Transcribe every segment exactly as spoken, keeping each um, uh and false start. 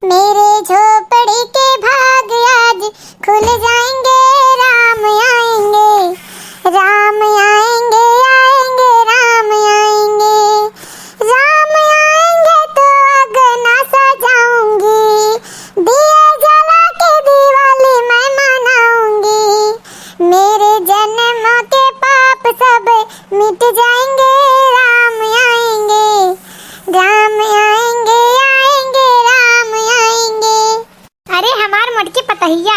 मेरे झोपड़ी के भाग आज खुल जाएंगे, राम आएंगे, राम आएंगे, आएंगे, राम आएंगे, राम आएंगे तो अंगना सजाऊंगी, दिए जला के दिवाली मैं मनाऊंगी। मेरे जन्मों के पाप सब मिट जाएंगे, राम आएंगे, राम आएंगे, आएंगे, राम आएंगे। अरे हमार मोटकी पतोहिया,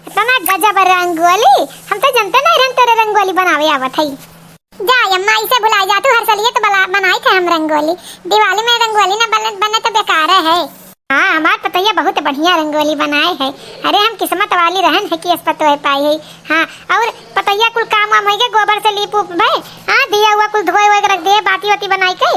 इतना गजब रंगोली, हम तो जनते नहीं रहन तोरे रंगोली बनावे आवत है। जा अम्मा, ऐसे भुला जा तू, हर साल ये तो बला-, बनाई थे हम रंगोली। दिवाली में रंगोली ना बने, बने तो बेकार है। हाँ, हमार पतोहिया बहुत बढ़िया रंगोली बनाए है। अरे हम किस्मत वाली रहन है कि अस पतोह पाई है। हाँ, और पतोहिया कुल काम वाम होइगे, गोबर से लीप उप भे। हाँ, दिया हुआ कुल धोए हुए रख दिए, बाती वाती बनाई के।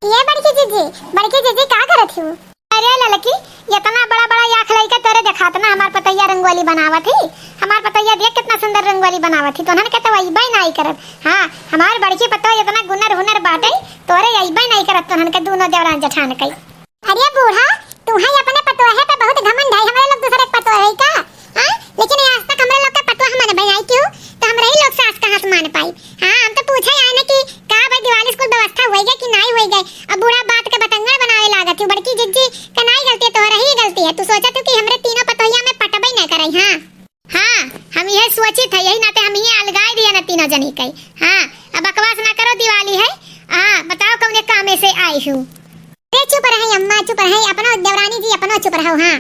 ये बड़की जीजी, बड़की जीजी का करत हूँ? अरे ललकी, इतना बड़ा बड़ा आँख लइके तोरे देखात ना हमार पतोहिया रंगोली बनावत ही। हमार पतोहिया देख कितना सुंदर रंगोली बनावत ही, तोहन के तो अइबे नाई करब। हाँ, हमार बड़की पतोह इतना गुनर हुनर बाटे, तोरे अइबे नाई करब तोहन के दूनो देवरान जेठान के। अरे बूढ़ा, तुहे अपने पतोहे पे बहुत घमंड है, हमरे लोग दूसरे के पतोह है का? हाँ? लेकिन ये आज तक हमरे लोग के पतोह मन बनाई क्यों? तो हमरे ही लोग सास का हाथ मान पाई। हाँ, हम तो पूछे आए ना कि का भाई दिवाली स्कूल व्यवस्था होई गए कि नाई होई गए? अब बूढ़ा बात के बतंगड़ बनावे लागत हूँ। बड़की जिज्जी के नाई गलती है, तोहरे ही गलती है। तू सोचत हूँ कि हमरे तीनों पतोहिया में पटबे ना करे। हाँ, हाँ, हम यह सोचित है, यही नाते हम ये अलगाई दिया ना तीनों जनी के। हाँ, अब बकवास ना करो, दिवाली है। हाँ, बताओ कौने कामे से आई हूँ। अरे चुप रहे अम्मा, चुप रहे, अपनो देवरानी जी, अपनो चुप रहो। हाँ,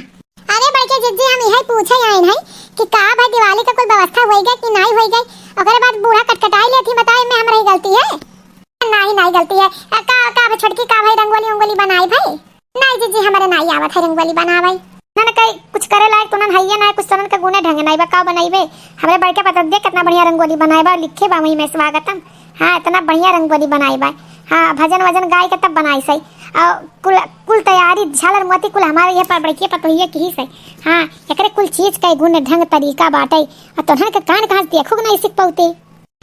अरे बड़के जिज्जी, हम यही पूछे आइन है कि का भाई दिवाली का कुल व्यवस्था होई गए कि नाई होई गए? ओकरे बाद बूढ़ा कटकटाई लेत ही, बताओ, इनमें हमरे ही गलती है? नाई, नाई गलती है। अ, का, का भाई छोटकी, का भाई रंगोली उंगोली बनाई भाई? नाई जिज्जी, हमरे नाई आवत है रंगोली बनावे। ना, ना, कई कुछ करे लायक तो ना हइये ना, कुछ तोनन के गुने ढंग नाई बा, का बनइबे? हमरे बड़के पतोह देख कितना बढ़िया रंगोली बनाए बा, लिखे बा वहीं में स्वागतम। हाँ, इतना बढ़िया रंगोली बनाए बा। हाँ, भजन वजन गाय के तब बनाई सही। और कुल, कुल तैयारी झालर मोती कुल हमारे ये पर बड़की पतोहिए की ही सही। हाँ, एकरे कुल चीज के गुण ढंग तरीका बाटे। और तोहन के कान कहाँ से देखो के नहीं सीख पौते।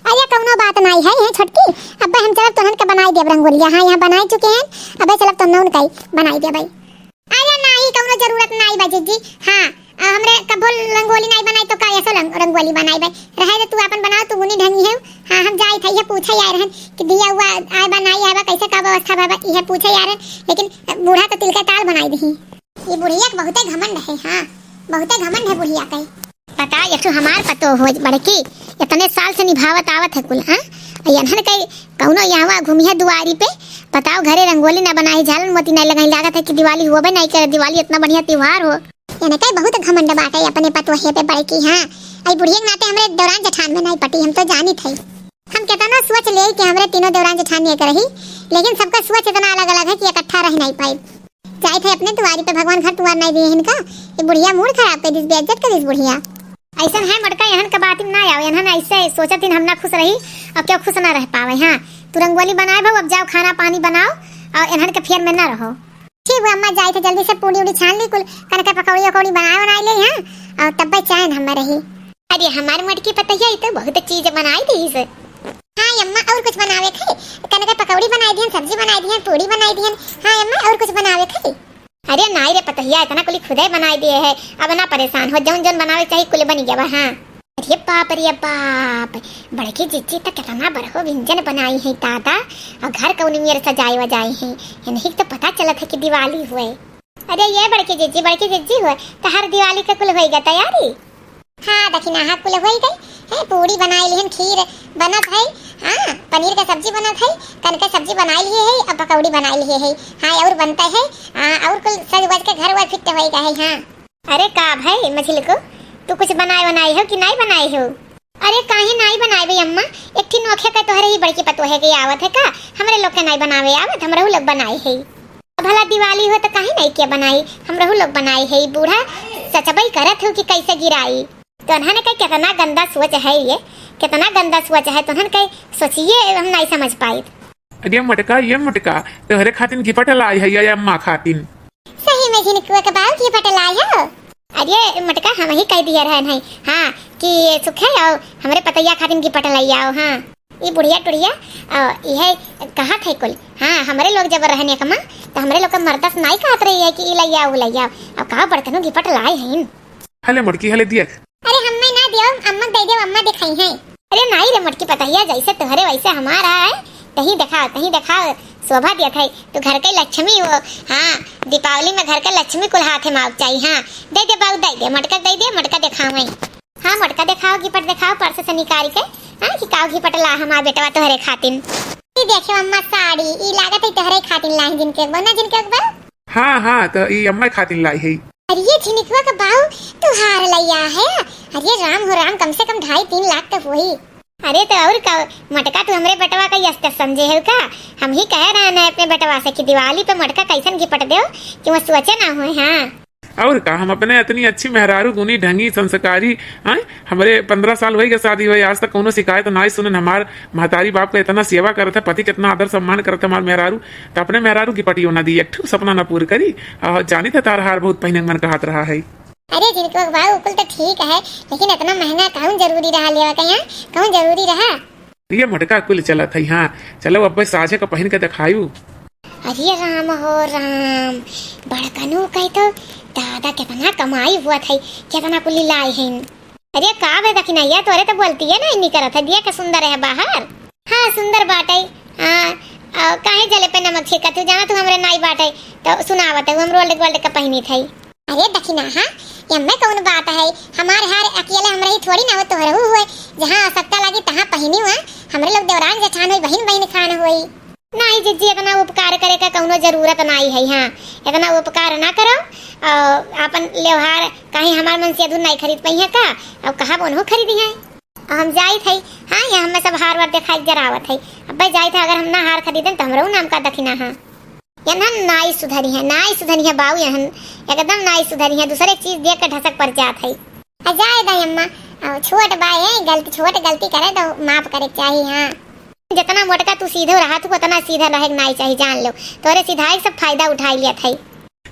अरे कौनो बात नाई है, है छोटकी, अब्बे हम चलब तोहन के बनाई देब रंगोलिया। हाँ, यहाँ बनाई चुके हैं, अब्बे चलब तोहन उनका ही बनाई देबै। अरे नाई, कौनो जरूरत नाई बा जिज्जी। हाँ, आ, हमरे कबो रंगोली नाई बनाई तो का ऐसो रंग-, रंगोली बनाई बा? रहे दे, तू आपन बनाओ, तू गुनी ढंगी है। हाँ, हम जाई था, ये पूछे आए रहन कि दिया हुआ आए बा, नाई आए बा, कैसे का व्यवस्था बा, बा, ये पूछे आए रहन, लेकिन बूढ़ा तो तिल के ताल बनाई दी। ये बुढ़िया के बहुते घमंड है। हाँ, बहुते घमंड है बुढ़िया के। पता, एक ठो हमार पतोह हो बड़की, इतने साल से निभावत आवत है कुल, हाँ? आ इन्हन के कौनो यहाँ घूमिया दुआरी पे, बताओ, घरे रंगोली ना बनाई, झालर मोती ना लगाई, लागत है कि दिवाली होबे नहीं करे, दिवाली इतना बढ़िया त्योहार हो। इनके बहुत घमंड बाटे अपने पतोहे पे बड़की, हाँ। आई बुढ़िया के नाते हमरे देवरान जेठान में नहीं पटी, हम तो जानी थे। हम केतना सोच ले कि हमरे तीनों देवरान जेठान एक रही, लेकिन सबका सोच इतना अलग अलग है कि इकट्ठा रह नहीं पाई। जाइत है अपने दुआरी पे, भगवान घर दुआर नहीं दिए इनका। ये बुढ़िया मूड खराब कर दिस, बेइज्जत कर दिस बुढ़िया। ऐसन है मोटका, एहन के बात में ना आओ, एहन ऐसे सोचत दिन हम ना खुश रही, अब क्यों खुश ना रह पावे। हाँ, तू रंगोली बनाए भाऊ, अब जाओ खाना पानी बनाओ और एहन के फेर में ना रहो। ठीक बा अम्मा, जाइत है जल्दी से पूड़ी उड़ी छान ली, कुल कनके पकौड़ी उकौड़ी बनाए बनाए ले, हाँ, और तब्बे चैन हम रही। अरे हमार मोटकी पतोहिया, ई तो बहुत चीज बनाई दीस। हाँ अम्मा, और कुछ बनावे थे? कनके पकौड़ी बनाई दिहन, सब्जी बनाई दिहन, पूड़ी बनाई दिहन। हाँ अम्मा, और कुछ बनावे थे? अरे नाई रे पतोहिया, इतना कुली खुदे बनाई दिए है, अब ना परेशान हो, जौन जौन बनावे चाहिए कुल बनी गवा। हाँ। अरे बाप रे बाप, बड़की जिज्जी तो कितना बड़को व्यंजन बनाई है दादा, और घर कौन मेर सजाए वजाए हैं, इन्हीं तो पता चलत है कि दिवाली हुए। अरे ये बड़की जिज्जी, बड़की जिज्जी हुए, तो हर दिवाली के कुल होई गया तैयारी। हाँ दखिना, हाँ कुल होई गई है, पूड़ी बनाई लिहन, खीर बनत है, हाँ पनीर का सब्जी बनत है, कनके सब्जी बनाई लिए है, अब पकौड़ी बनाई लिए है, हाँ और बनते है, हाँ और कुल सज वज के घर वर फिट होई गए है। हाँ। अरे का भाई मझिलको, तू कुछ बनाए बनाए हो कि नहीं बनाए हो? अरे काहे नहीं बनाए बे अम्मा, एक ठिन नोखे का तोहरे ही बड़की पतोहे के आवत है का? हमरे लोग के नहीं बनावे आवत, हमरहू लोग बनाए है। भला दिवाली हो तो काहे नहीं के बनाई, हमरहू लोग बनाई है। बूढ़ा सचबई करत हो कि कैसे गिराई। तोहन के कितना गंदा सोच है ये, कितना गंदा सोच है तोहन के, सोचिए हम नहीं समझ पाई। अरे मोटका, ये मोटका, तोहरे खातिन गिफ्ट लाई है ये अम्मा खातिन। सही में झिनकुआ के बाऊ गिफ्ट लाई हो। अरे मोटका, हम ही कह दिए रहन है, हाँ, कि ये सुखे आओ, हमरे पतोहिया खातिन गिफ्ट लाई आओ। हाँ। ई बुढ़िया टुढ़िया, अ, इहे कहत है कुल। हाँ, हमरे लोग जब रहने कमा, तो हमरे लोग का मर्दस नाई कहत रही है कि ई लइया, ऊ लइया। अब का बड़कनो गिपट लाए हईन? हले मोटकी, हले दिया। अरे हम्मे ना दियो, अम्मा के दे दियो, अम्मा देखाई है। अरे नाई रे मोटकी पतहिया, जैसे तोहरे वैसे हमारा है, तही देखाओ, तही देखाओ, शोभा दियत है। तू घर के लक्ष्मी हो। हाँ, दीपावली में घर के लक्ष्मी कुल हाथे माउक चाहिए। हाँ, दे दे बाऊ, दे दे, मोटका दे दे, मोटका देखावे। हाँ, मोटका देखाओ, गिपट देखाओ, पर्स से निकाल के। हाँ, कि काव गिपट ला हमार बेटवा तोहरे खातिन। ई देखे अम्मा साड़ी, ई लागत है तोहरे खातिन लाई जिनके बना जिनके बा। हाँ, हाँ, तो ई अम्मा खातिन लाई है। अरे ये झिनिकुआ का बाऊ, तू हार लैया है? अरे राम हो राम, कम से कम ढाई तीन लाख तो होई। अरे तो और का, मोटका तू हमरे बेटवा का यस तस समझे है का? हम ही कह रहे हैं अपने बेटवा से कि दिवाली पे मोटका कैसन गिपट दो कि वो सोचे ना होए। हाँ। और का, हम अपने इतनी अच्छी मेहरारू, गुनी, ढंगी, संस्कारी, आय, हमरे पन्द्रह साल होई गए शादी होई, आज तक कौनो शिकायत ना आई सुनन। हमार महतारी बाप का इतना सेवा करत है, पति कितना आदर सम्मान करत है हमार मेहरारू, तो अपने मेहरारू गिपटियो ना दी, एक ठो सपना ना पूर करी। आ, जानी था तार हार बहुत पहिने मन कहत रहा है। अरे जिनको बाबू कुल तो ठीक है, लेकिन इतना महंगा कौन जरूरी रहा लेवा का यहाँ, कौन जरूरी रहा? ये मोटका कुल चलत है, हाँ। चलो अब साझे का पहिन के देखायु। अरे राम हो राम, बड़कनू कहे तो दादा कितना कमाई हुआ था, कितना कुल लाए हैं। अरे का बे दखिनैया, तोरे तो बोलती है ना, इन्हीं करत है, दिया के सुंदर है बाहर। हाँ सुंदर बाटे। हाँ, आ, काहे जले पे नमक छिड़कत हूँ, जाना तू हमरे नाई बाटे, तो सुनावत है, हम रोल्ड गोल्ड का पहिनी थई। अरे दखिना, हाँ, एम्मे कौन बात है? हमार हार अकेले हमरे ही थोड़ी ना हो, तोहरहू हुए। जहाँ आवश्यकता लागी, तहाँ पहिनी हुआ। हमरे लोग देवरान जेठान होई, बहिन बहिन खान होई। नाई जिज्जी, इतना उपकार करे का कौनो जरूरत नाई है। हाँ, इतना उपकार ना करो। और आपन लेवहार काहे हमार मन से अधूर नाई खरीद पाई है का? अब कहा बोनो खरीदी है। अब हम जाइत है। हाँ, यहाँ हमें सब हार वार देखाई जरावत है। अब भाई जाइत है, अगर हम ना हार खरीदन तो हमरो नाम का दखिना है। यहन नाई सुधरी है, नाई सुधरी है बाऊ, यहन एकदम नाई सुधरी है, दूसरे चीज देख के ढसक पड़ जात है। आ जाए दा अम्मा, आ, छोट बाए है, गलती, छोट गलती करे तो माफ करे के चाही। हाँ, जितना मोटका तू सीधे रहा तू, उतना सीधा रहे के नाई चाही, जान लो। तोरे सीधाई सब फायदा उठाई लियत है।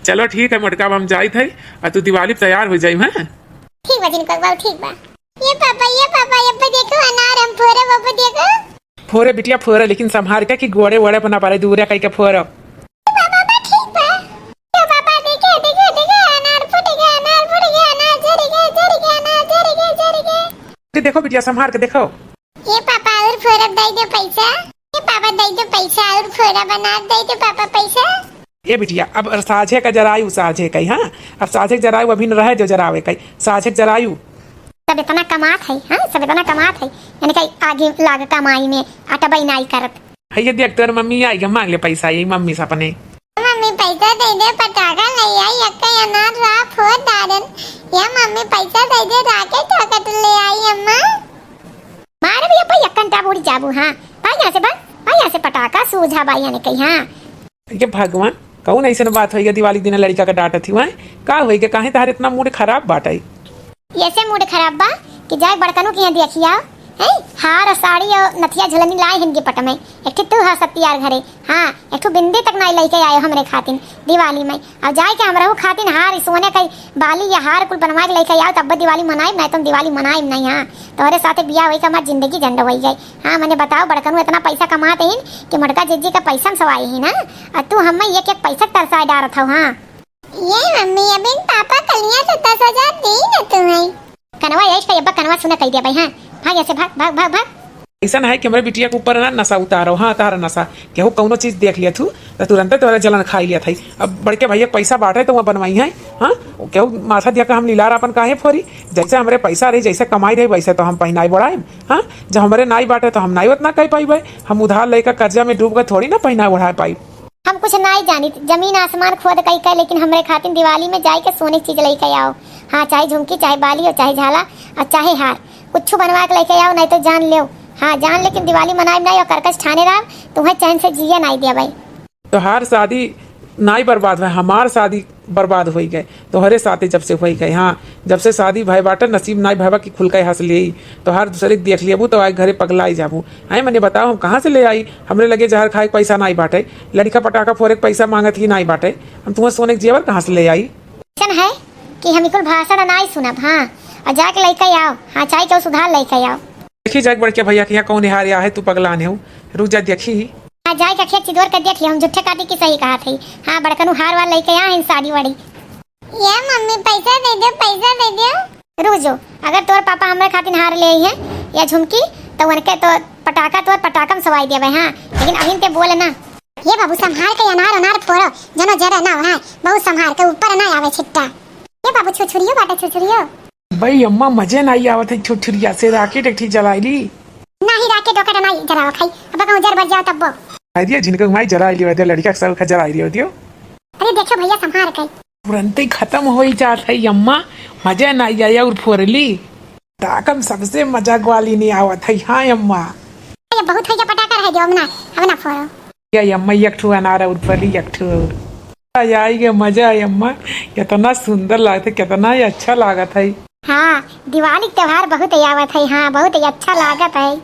चलो ठीक है मोटका, अब हम जाइत है, आ तू दिवाली पे तैयार हो जाई, हाँ? ठीक बा जिनको बाऊ, ठीक बा। ये पापा, ये पापा, ये पे देखो अनार हम फोरे, वो पे देखो। फोरे बिटिया फोरे, लेकिन संभार के कि गोड़े वोड़े पर ना पड़े, दूरे कई के फोरे। पापा, पापा, ठीक बा। तो पापा, देखे, देखे, देखे, अनार फूट गया, अनार फूट गया, अनार झड़ गया, झड़ गया, अनार झड़ गया, झड़ गया। ये देखो बिटिया, संभार के देखो। ये पापा, और फोरब दे दो पैसा। ये पापा, दे दो पैसा, और फोरब अनार दे दो पापा, पैसा। ए बिटिया, अब साझे का जरायु, साझे का ही, हाँ, अब साझे के जरायु अभी न रहे जो जरावे का ही, साझे के जरायु। सब इतना कमात है, हाँ, सब इतना कमात है, यानी कि आगे लाग कमाई में अटबई नाई करत। है ये देख, तोर मम्मी आई है, मांग ले पैसा, ये मम्मी से अपने। मम्मी पैसा दे दे, पटाखा ले आई, अक्का अनार रा फोड़ डारन। या मम्मी पैसा दे दे, राकेट वाकेट ले आई अम्मा। मारे भी अब्बा यक्कन टाप उड़ी जाबू, हाँ, भाई यहाँ से भाग, भाई यहाँ से, पटाखा सूझा भाई यानी कही, हाँ। ये भगवान, कौन ऐसन बात होइगा, दिवाली के दिन लड़का का डांटत ही, वाय? का होइगा, काहे तहार इतना मूड खराब बाटे? ऐसे मूड खराब बा कि जाए बड़कनू के यहाँ देखिया, हैं? हार और साड़ी और नथिया झुलनी लाए हैं गिफ्ट में। एक ठे तू हा सत्तियार घरे, हाँ, एक ठो बिंदी तक नाई लइके आयो हमरे खातिन दिवाली में। और जाए के हमरहू खातिन हार, सोने का बाली या हार कुल बनवा के लइके आओ, तब दिवाली मनाइब, नहीं तो हम दिवाली मनाइब नहीं। हाँ, तोहरे साथे बियाह होई के हमार जिंदगी झंड होई जाई। हाँ, मने बताओ, बड़कनू इतना पैसा कमात हईन कि मोटका जिज्जी का पैसा में सवाई ही ना, और तू हमें एक एक पैसा के तरसाए डारत हौ। हाँ। ये मम्मी, अबिन पापा कलिया से दस हजार दी न तुम्हें। कनवा यही पे अब्बा कनवा सुना कह दिया भाई। हाँ, भाग ऐसे, भाग, भाग, भाग, भाग। ऐसा ना है कि हमरे बिटिया के ऊपर ना नशा उतारो। हाँ, तारा नशा, केहू कौनो चीज देख लिया थू, तो तुरंते तोरा जलन खाई लिया था। अब बड़के भैया के पैसा बांटे तो वहाँ बनवाई है। हाँ, केहू माथा दिया का हम लीलार अपन काहे फोरी? जैसे हमरे पैसा रही, जैसे कमाई रही, वैसे तो हम पहिनाई बढ़ाई। हाँ, जब हमरे नाई बाटे तो हम नाई उतना कह पाई भाई। हम उधार लेकर कर्जा में डूब के थोड़ी ना पहिनाई बढ़ा पाई। हम कुछ नाई जानित, जमीन आसमान खोद कई के, लेकिन हमरे खातिर दिवाली में जाए के सोने के चीज लेके आओ। हाँ, चाहे झुमकी, चाहे बाली, और चाहे झाला, और चाहे हार, कुछ बनवा के लेके आओ, नहीं तो जान लेव। हाँ, जान, लेकिन दिवाली मनाइब नहीं, और करकस ठाने रह, तुम्हें चैन से जिए नहीं दिया भाई। तोहार शादी नाई बर्बाद हुआ, हमार शादी बर्बाद होई गए, तोहरे साथे जब से होई गए। हाँ, जब से शादी भय बाटे, नसीब नाई भयवा की खुल के हंस लेई। तोहार दूसरे के देख लेबू तो आए घरे पगलाई जाबू। आए मने बताओ, हम कहाँ से ले आई? हमरे लगे जहर खाए के पैसा नाई बाटे, लड़का पटाखा फोरे के पैसा मांगत ही नाई बाटे, हम तुम्हें सोने के जेवर कहाँ से ले आई? ऐसन है कि हम इकुल भाषण नाई सुनब। हाँ, और जाके लेके आओ। हाँ, चाहे केहू सुधार लेके आओ। देखी जाए बड़के भैया के यहाँ कौन हार आया है, तू पगलान है, रुक जा देखी। हाँ, जाए के अखिया चिदोर के देख लिया, हम झूठे काटी की सही कहा थी। हाँ, बड़कनू हार वार लेके आ हैं साड़ी वाड़ी। ए मम्मी, पैसा दे दियो, पैसा दे दियो। रुक जो, अगर तोर पापा हमरे खातिर हार ले आई है या झुमकी, तो उनके तो पटाखा, तोर पटाखा में सवाई देबे, हाँ, लेकिन अभी ते बोल ना। ए बाबू, संभार के अनार उनार फोड़ो, जनो जरे ना वहाँ, बहुत संभार के, ऊपर ना आवे छिट्टा। ए बाबू, छुरछुरियो बाटे, छुरछुरियो। भाई अम्मा, मजे नाई आवत है छुरछुरिया से, राकेट एक ठी जलाई ली। नाही, राकेट ओकेट नाई जरावा खाई, अब कहूँ जर बर जाओ तब्बो। अरे जिनका माई जलाई ली होती, लड़का सब का जलाई ली होती हो। अरे देखो भैया, संभार के। तुरंते खत्म होई जात है अम्मा, मजा नाई आया और फोरली। ताकम सबसे मजाक वाली नहीं आवत है, हाँ अम्मा। ये बहुत है, पटाखा है जो, अब ना, अब ना फोड़ो। या अम्मा, एक ठो अनार और फोरली, एक ठो और। आई गे मजा आई अम्मा, कितना सुंदर लागत है, कितना ही अच्छा लागत है। हाँ, दिवाली के त्योहार बहुत ही आवत है, हाँ, बहुत ही अच्छा लागत है।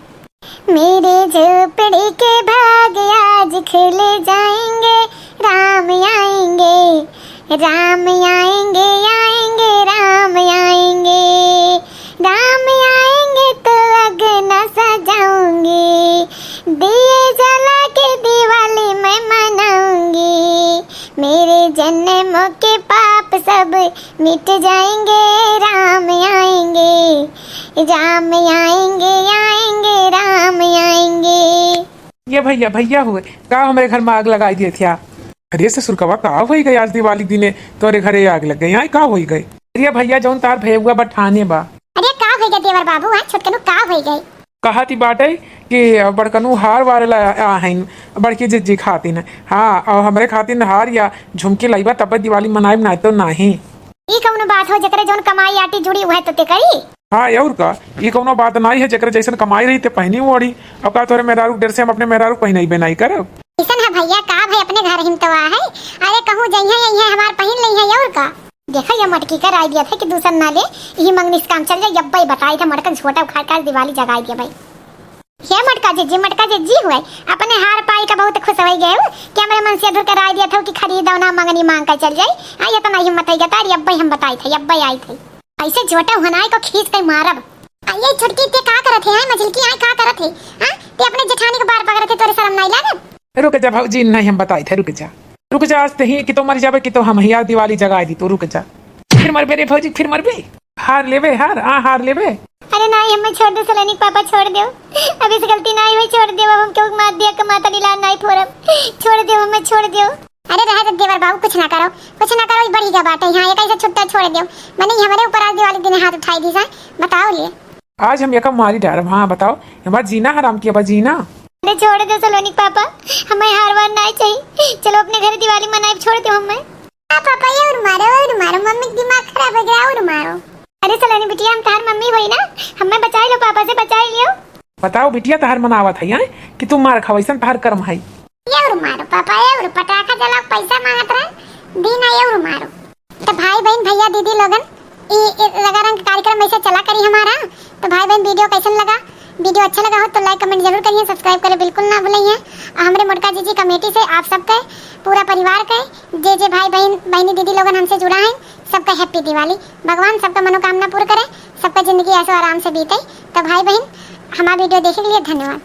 मेरे झोपड़ी के भाग आज खुल जाएंगे, राम आएंगे, राम आएंगे, आएंगे, राम आएंगे, राम आएंगे तो अगना सजाऊंगी, दिए जला के दिवाली मैं मनाऊंगी। मेरे जन्मों के पाप सब मिट जाएंगे, राम आएंगे, राम आएंगे, आएंगे, राम आएंगे। ये भैया, भैया हुए, का हमरे घर में आग लगाई दिए थे? अरे ससुरकवा, का होई गए आज दिवाली दिने तोरे घरे आग लग गई? आई का होई गए? अरे भैया, जौन तार भैया बठाने बा। अरे का होई गए देवर बाबू, हाँ छोटकनू का होई गए? कहत ही बाटे कि बड़कनू हार वार ला आहिन, बड़की जिज्जी खातिन। हाँ, और हमरे खातिन हार या झुमकी लइबा, तब दिवाली मनाइब, नाहीं तो नाहीं। ई कौनो बात हो, जेकरे जौन कमाई आटी जुड़ी, उहे तो ते करी। हाँ, और का? ई कौनो बात नाहीं है, जेकरे जैसन कमाई रही, ते पहनी ओढ़ी। अब का तोरे मेहरारू के डर से हम अपने मेहरारू के पहिनइबे नाहीं करब? अइसन है भैया, का भाई अपने घर हिम तो आ है। अरे कहूँ जइहे, यही है हमार पहिन लइहे, और का? देखा, ये मटकी का राय दिया था कि दूसर ना ले, यही मंगनी से काम चल जाए। यब्बे बताई था, मटकन छोटा उखाड़ के आज दिवाली जगाई दिया भाई। हे मटका जिज्जी, मटका जिज्जी हुए, अपने हार पाई का बहुत खुश होई गए हो कि हमरे मन से अधुर का राय दिया था कि खरीदो ना, मंगनी मांग के चल जाई। आ, इतना हिम्मत है गतारी, यब्बे हम बताई थे, यब्बे आई थे। ऐसे जोटा हुनाई को खींच के मारब। आ, ये छोटकी ते का करत है, आय मझिलकी, आय का करत है? हाँ, ते अपने जेठानी के बार पकड़त है, तोरे शर्म नाहीं लागत? रुक जा भौजी, नाहीं हम बताई थे, रुक जा। रुक जा, आज तहीं कि तो मर जाबे कि तो हम हिया दिवाली जगाई दी, तो रुक जा। फिर मरबे रे भौजी, फिर मरबे। हार लेबे, हार, आ, हार लेबे। अरे नाहीं, हमें छोड़ दे सलोनी के पापा, छोड़ देव। अब इस गलती नाहीं होई, छोड़ देव। अब हम क्यों मार दिया, कमाता लीला नाहीं फोरब। छोड़ देव, हमें छोड़ देव। अरे रहे दे देवर बाबू, कुछ ना करो, कुछ ना करो, ई बढ़िया बात है। हाँ, ये कैसे छुट्टा छोड़ देव। मने हमरे ऊपर आज दिवाली दिन हाथ उठाई दी सा, बताओ रे। आज हम एका मारी डारब। हाँ, बताओ, हमार जीना हराम किया बा, जीना। अरे छोड़ दे सलोनी के पापा, हमें हार वार नाहीं चाहिए। चलो अपने घर दिवाली मनाई, छोड़ दो हमें। आ पापा, ये और मारो, और मारो, मम्मी का दिमाग खराब हो गया, और मारो। अरे सलोनी बिटिया, हम तहार मम्मी होई ना, हमें बचाई लो, पापा से बचाई लियो। बताओ बिटिया, तहार मनावत है, हैं? कि तू मार खाओ, ऐसन तहार कर्म है। ये और मारो पापा, ये और पटाखा जला, पैसा मांगत रहे, दी ना, ये और मारो। तो भाई बहन, भैया दीदी लोगन, ई, ई रंगारंग कार्यक्रम ऐसे चला करी हमारा। तो भाई बहन, video कैसन लगा? Video अच्छा लगा हो तो like comment जरूर करिए, subscribe करे बिल्कुल ना भूलिए। और हमरे मोटका जीजी committee से आप सबके, पूरा परिवार के, जे जे भाई बहन, बहनी दीदी लोगन हमसे जुड़ा है, सबका happy दिवाली। भगवान सबका मनोकामना पूर्ण करे, सबका जिंदगी ऐसो आराम से बीते। तो भाई बहन, हमारा video देखे के लिए धन्यवाद।